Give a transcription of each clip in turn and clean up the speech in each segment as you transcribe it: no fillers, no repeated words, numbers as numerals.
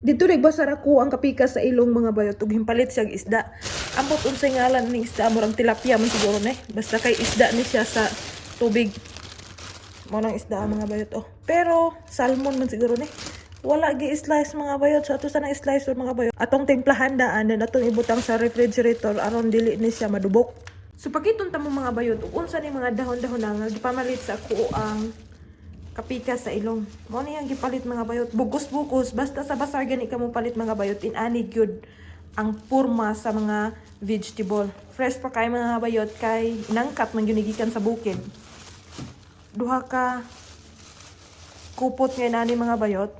Dito nagbasar ako ang kapikas sa ilong, mga bayot, ug himpalit siya og isda. Ambot unsay ngalan ning isda, murag tilapia man siguro ne. Basta kay isda ni siya sa tubig. Mao nang isda, mga bayot, oh. Pero salmon man siguro ni. Wala gi slice, mga bayot. So ato sa nang slice mga bayot. Atong timplahan daan, then atong ibutang sa refrigerator aron dili ni siya madubok. So pakiton ta mo, mga bayot, ug unsa ni mga dahon-dahon na nga gipamalit sa ako ang kapikas sa ilong. Mao ni ang gipalit, mga bayot. Bugos-bugos basta sa basar gani ka mo palit, mga bayot, inani gyud ang porma sa mga vegetable. Fresh pa kay, mga bayot, kay nangkat man gyud ni gikan sa bukid. Duha ka kupot nga nani, mga bayot.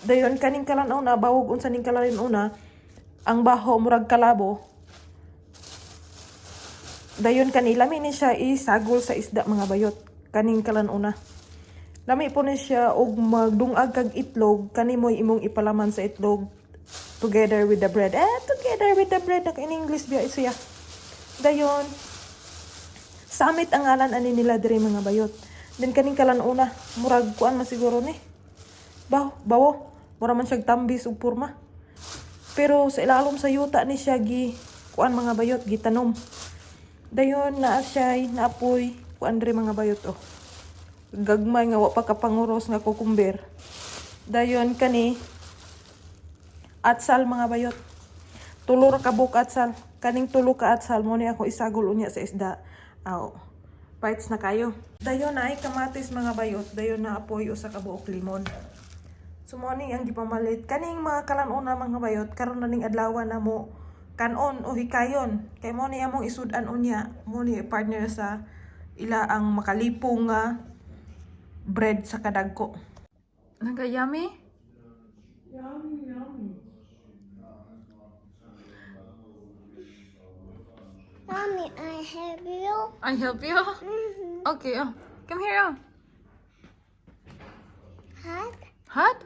Dayon kaning kalan una, bawog unsa ning kalan una, ang baho murag kalabo. Dayon kani lami ni siya isagol sa isda, mga bayot. Kaning kalan una. Lami po ni siya og magdungag kag itlog, kani mo'y imong ipalaman sa itlog together with the bread. Eh, together with the bread, naka in English biya siya. Dayon, samit ang ngalan ani nila diri, mga bayot. Then kaning kalan una, murag kuan man siguro ni. Baw, bawo, mura man siyag tambis ug porma. Pero sa ilalom sa yuta ni siya gi kuan, mga bayot, gitanom. Dayon naa siya naapoy kuan diri, mga bayot, oh. Gagmay nga wa pa kapanguros nga cucumber. Dayon kani atsal, mga bayot. Tulo ra ka buok atsal. Kaning tulo ka atsal mo ni ako isagol unya sa isda. Aw. Bites na kayo. Dayon na ay kamatis, mga bayot. Dayon na apoy usa ka buok limon. So mo ni ang gipamalit. Kaning mga kalan-una, mga bayot, karon na ning adlaw na mo kanon o hikayon. Kay mo ni among isud-an unya, mo ni partner sa ila ang makalipong nga bread sa kadagko. Nagka yummy? Yummy, yummy. Mommy, I help you. I help you? Okay, oh. Come here, oh. Hot? Hot?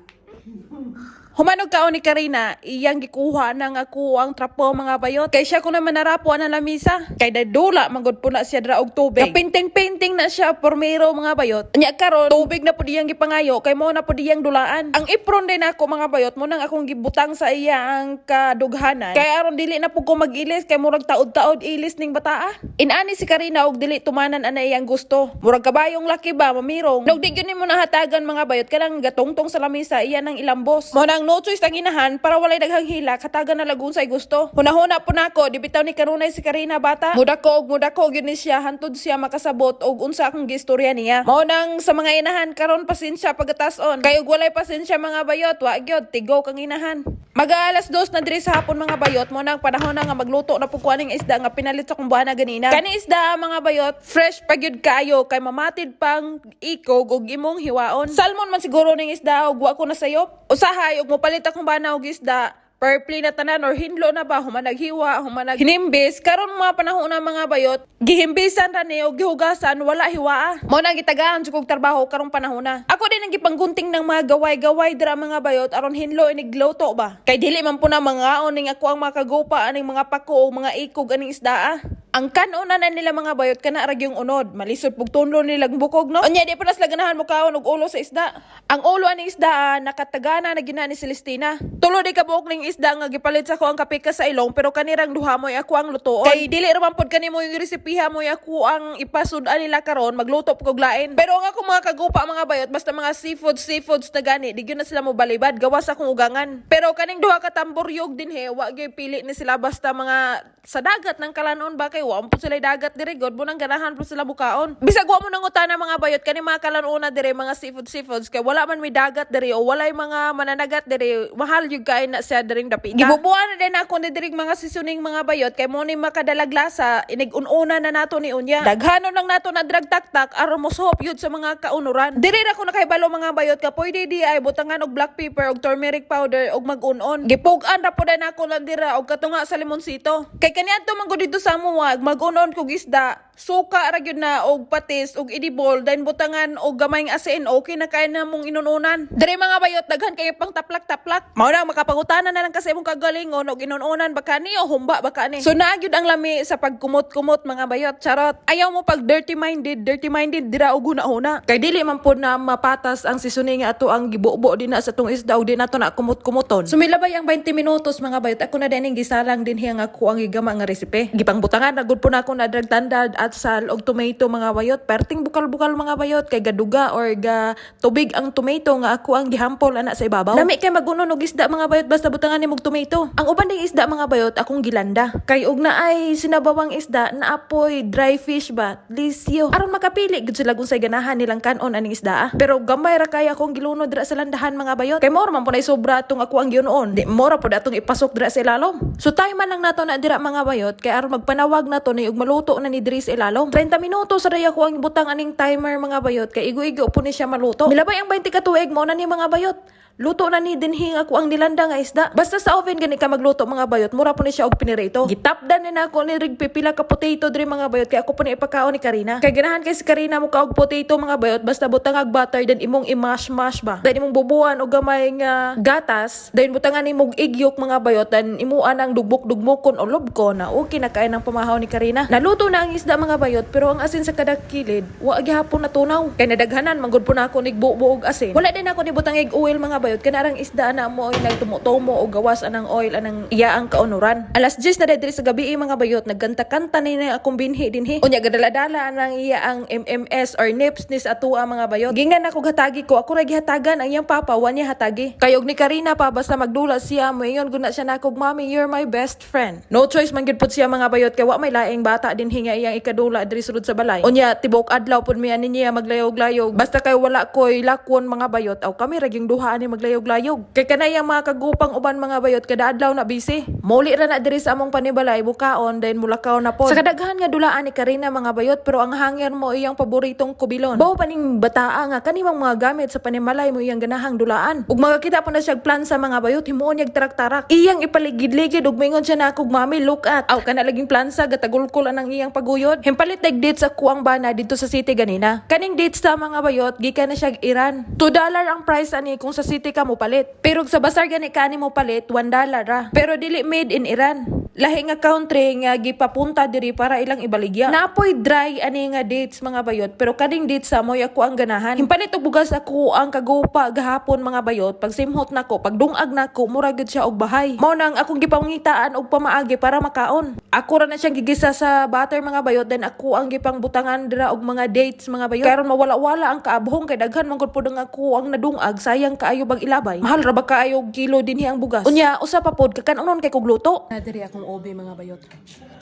Human og kaon ni Karina, iyang gikuha na nga ako ang trapo, mga bayot. Kay siya ko naman narapo na lamisa. Kay dadula, magod po na siya dra og tubig. Kapinting-painting na siya pormero, mga bayot. Nya karon tubig na pud iyang gipangayo kay mo na pud iyang dulaan. Ang apron din ako, mga bayot, mo nang akong gibutang sa iya ang kadughanan. Kay aron dili na pud ko mag-ilis kay murag taod-taod ilis ning bataa. Inani si Karina og dili tumanan ana iyang gusto. Murag kabayong laki ba mamirong. Nog di gyud nimo nahatagan, mga bayot, kanang gatungtong sa lamisa iya nang ilambos. Mo nang no choice ang inahan para walay daghang hilak, hatagan na lagun say gusto. Hunahuna po nako, di bitaw ni kanunay si Karina bata. Mudako og mudako gyud ni siya hantod siya makasabot og unsa akong gistorya niya. Mao nang sa mga inahan karon, pasensya pagatason. Kay og walay pasensya, mga bayot, wa gyud tigo kang inahan. Mag-aalas 2 na diri sa hapon, mga bayot, mo nang panahon na nga magluto na pud ko aning isda nga pinalit sa kong buhana ganina. Kani isda, mga bayot, fresh pa gyud kaayo kay mamatid pang ikog og imong hiwaon. Salmon man siguro ning isda og wa ko nasayop. Usahay og mopalit akong bana og isda, purple na tanan or hinlo na ba human naghiwa, human naghinimbis. Karon mga panahon na, mga bayot, gihimbisan ra ni og gihugasan, wala hiwaa. Mo nang gitagaan jud kog trabaho karong panahon na. Ako din ang gipanggunting ng mga gaway-gaway dira, mga bayot, aron hinlo inig luto ba. Kay dili man po na mangaon ning ako ang makagupa aning mga pako o mga ikog aning isdaa. Ang kanon na nila, mga bayot, kana ra gyung unod. Malisod pug tunlo nilang bukog, no. Unya di pa na sila ganahan mo kaon og ulo sa isda. Ang ulo aning isda, nakatagana na gina ni Celestina. Tulo di ka buok ning isda nga gipalit sa ako ang kapikas sa ilong, pero kanirang duha mo'y ako ang lutuon. Kay dili ra man pod kanimo yung resipiha mo'y ako ang ipasud-an nila karon, magluto pud kog lain. Pero ang ako mga kagupa, mga bayot, basta mga seafood seafoods na gani, di gyud na sila mo balibad gawas akong ugangan. Pero kaning duha ka tamburyog din he, wa gyud pili ni sila basta mga sa dagat ng kalanon ba, kay wa man pud sila dagat diri god mo nang ganahan pud sila bukaon. Bisag wa mo nangutana, mga bayot, kani mga kalanuna diri, mga seafood seafoods, kay wala man may dagat diri o walay mga mananagat diri, mahal gyud kay na siya diring dapita. Gibubuan na din ako ni diri mga seasoning, mga bayot, kay mo ni makadalag lasa inig-ununa na nato ni unya. Daghanon lang nato na drag taktak aron mosuhop yun sa mga kaunuran. Diri ra ko nakahibalo, mga bayot, ka pwede di ay butangan og black pepper og turmeric powder og mag-un-on. Gipug-an ra pud na ako lang dira og katunga sa limonsito. Kay kaniadto man gud dito sa amoa, mag-un-on kog isda. Suka ra gyud na og patis og edible, then butangan og gamayng asin, okay na kay na mong inununan. Diri, mga bayot, daghan kayo pang taplak-taplak. Mao na makapangutana na lang kasi imong kagalingon og inununan baka ni o humba baka ni. So naa gyud ang lami sa pagkumot-kumot, mga bayot, charot. Ayaw mo pag dirty minded, dirty minded dira og huna-huna. Kay dili man pod na mapatas ang seasoning nga ato ang gibubo din na sa tong isda og di nato na kumot-kumuton. Sumilabay ang 20 minutos, mga bayot, ako na din gisalang din nga ako ang gigama nga recipe. Gipangbutangan na gud po na ako na drag tandad at sal og tomato, mga bayot. Perting bukal-bukal, mga bayot, kay gaduga or ga tubig ang tomato nga ako ang gihampol ana sa ibabaw. Lami kay magunon og isda, mga bayot, basta butangan nimog tomato. Ang uban ding isda, mga bayot, akong gilanda. Kay og naay sinabawang isda na apoy dry fish ba, lisyo. Aron makapili gud sila kung say ganahan nilang kanon aning isda. Ah. Pero gamay ra kay akong gilunod dira sa landahan, mga bayot. Kay mao ra man po na sobra atong ako ang giunoon. Di mora po atong ipasok dira sa ilalom. So time man lang nato na dira, mga bayot, kay aron magpanawag nato ni ug maluto na ni diri sa ilalom. 30 minuto sa ako ang butang aning timer, mga bayot, kay igo-igo po ni siya maluto. Milabay ang 20 ka tuig, mo na ni, mga bayot. Luto na ni dinhi ako ang nilanda nga isda. Basta sa oven gani ka magluto, mga bayot, mura po ni siya og pinirito. Gitapdan ni nako ni rig pipila ka potato diri, mga bayot, kay ako po ni ipakaon ni Karina. Kay ganahan kay si Karina mo kaog potato, mga bayot, basta butang ag butter, then imong i-mash mash ba. Then imong bubuan og gamay nga gatas, then butangan nimog egg yolk, mga bayot, then imuan ang dugbok-dugmokon o lobko na okay na kay ng pamahaw ni Karina. Naluto na ang isda, mga bayot, pero ang asin sa kada kilid wa gihapon natunaw. Kay nadaghanan man gud po na ako nigbuo og asin. Wala din ako nibutang egg oil, mga bayot, kanarang isda na mo ay nagtumo-tumo o gawas anang oil anang iya ang kaunuran. Alas 10 na diri sa gabi, mga bayot, nagkanta-kanta ni na akong binhi dinhi. Unya gadala-dala anang iya ang MMS or nips ni sa atua, mga bayot. Gingan ako hatagi ko, ako ra gihatagan, ang iyang papa wa niya hatagi. Kayog ni Karina pa basta magdula siya, moingon gud na siya nakog, "Mommy, you're my best friend." No choice man gud pud siya, mga bayot, kay wa may laing bata dinhi nga iyang ikadula diri sulod sa balay. Unya tibok adlaw pud mi ani niya maglayog-layog. Basta kay wala koy lakwon, mga bayot, aw kami ra gyung duha ani maglayog-layog. Kay kanayang mga kagupang uban, mga bayot, kada adlaw na busy. Muli ra na diri sa among panibalay bukaon, then mulakaw na pod. Sa kadaghan nga dulaan ni Karina, mga bayot, pero ang hanger mo iyang paboritong kubilon. Bawo paning bataa nga kanimang mga gamit sa panimalay mo iyang ganahang dulaan. Ug makakita po na siya plan sa mga bayot, himuon niyag tarak-tarak. Iyang ipaligid-ligid ug mingon siya na akog, "Mami, look at." Aw kana laging plansa gatagulkol anang iyang paguyod. Himpalit nag dates ako ang bana dito sa city ganina. Kaning dates sa mga bayot, gikan na siya Iran. $2 ang price ani kung sa city ka mo palit. Pero sa basar gani kani mo palit, $1 ra. Pero dili made in Iran. Lahi nga country nga gipapunta diri para ilang ibaligya. Napoy dry ani nga dates, mga bayot, pero kaning dates sa moy ako ang ganahan. Himpalit og bugas ako ang kagupa gahapon, mga bayot, pag simhot nako, pag dungag nako, mura gyud siya og bahay. Mao nang akong gipangitaan og pamaagi para makaon. Ako ra na siyang gigisa sa butter, mga bayot, then ako ang gipangbutangan dira og mga dates, mga bayot. Karon mawala-wala ang kaabhong kay daghan man gud pud ang ako ang nadungag, sayang kaayo bag ilabay. Mahal ra ba kaayo og kilo dinhi ang bugas? Unya usa pa pod kakanon kay kog luto. Na diri akong OB, mga bayot.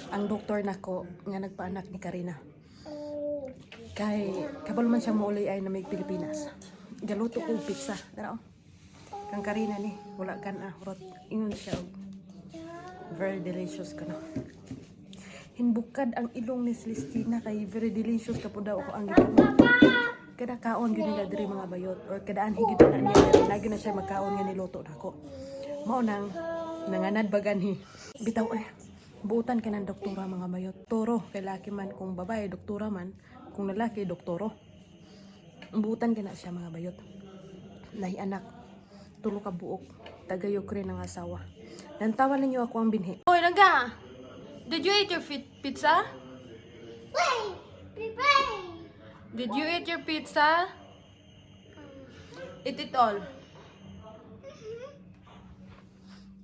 Ang doktor nako nga nagpaanak ni Karina. Kay kabalo man siya mouli ay na may Pilipinas. Galuto ko og pizza. Dara oh. Kang Karina ni wala kan ah rot ingon siya og very delicious kano. Hinbukad ang ilong ni Celestina kay very delicious ka po daw ako ang gikaon. Kada kaon gyud nila diri, mga bayot, or kada anhi gyud na niya lagi na siya magkaon nga niluto nako. Mao nang nanganad ba gani. Bitaw eh. Buutan ka ng doktora, mga bayot. Toro, kay laki man kung babae, doktora man. Kung lalaki, doktoro. Buutan ka na siya, mga bayot. Nahi anak. Tulo ka buok. Taga Ukraine ang asawa. Nantawa ninyo ako ang binhi. Oy, Langga! Did you eat your pizza? Wait, prepare. Did you eat your pizza? Eat it all.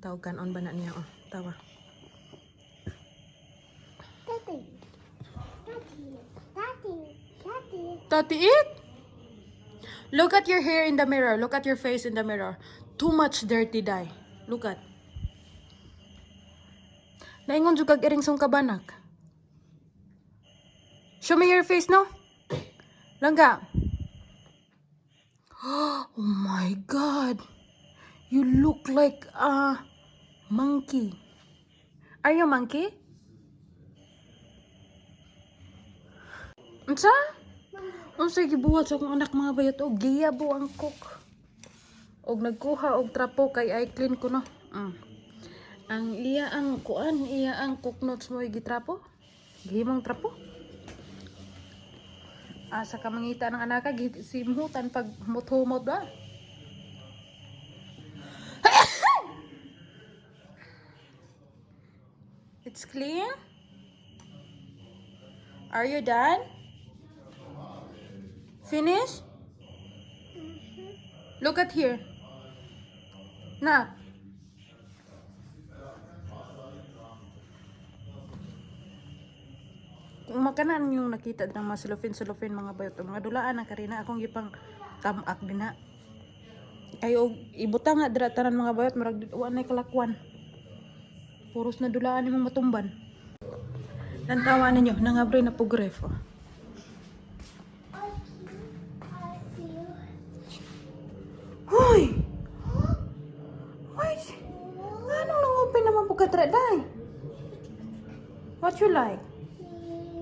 Tawag kanon ba na niya? Oh, tawa. Daddy. Daddy. Daddy. Daddy. Tati, eat! Look at your hair in the mirror. Look at your face in the mirror. Too much dirty dye. Look at. Naingon jud kag iring song kabanak. Show me your face, no? Langga. Oh my God. You look like a monkey. Are you a monkey? Unsa? Unsa gibuhat sa akong anak, mga bayot, og giyabo ang cook. Og nagkuha og trapo kay I clean ko no. Ang iya ang kuan, iya ang cook notes mo gitrapo. Gihimong trapo. Asa ka mangita ng anak, simhutan pag humot-humot ba? It's clean? Are you done? Finish? Look at here. Na. Kung makanan yung nakita ng mga silofin-silofin, mga bayot, o mga dulaan ang Karina, akong gipang tamak din na. Kayo, ibutang nga dira tanan, mga bayot, murag wa na kalakwan. Puros na dulaan imong matumban. Lantawa ninyo, nangabri na po gref. Oh. I feel. I feel. Hoy! Wait! Anong nang-open naman po katra, day? What you like? Feel.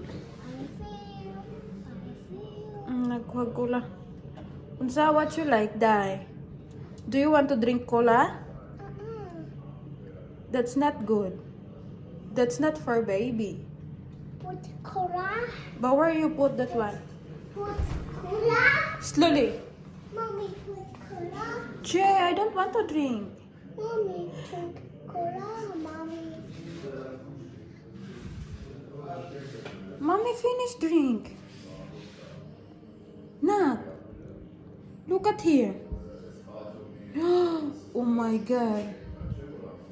I feel. I feel. Nagkuha cola. Unsa, what you like, day? Do you want to drink cola? Uh-uh. That's not good. That's not for baby. Put cola. But where you put that one? Put cola. Slowly. Mommy, put cola. Che, I don't want to drink. Mommy, put cola. Mommy. Mommy, finish drink. Nak, look at here. Oh my God.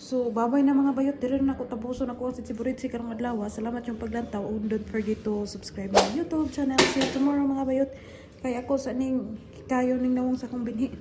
So, babay na, mga bayot. Dire na ako tapuso na ko sa Siburitsi karong adlaw. Salamat yung paglantaw. And don't forget to subscribe my YouTube channel. See you tomorrow, mga bayot. Kay ako sa ning kayo ning nawong sa akong binhi.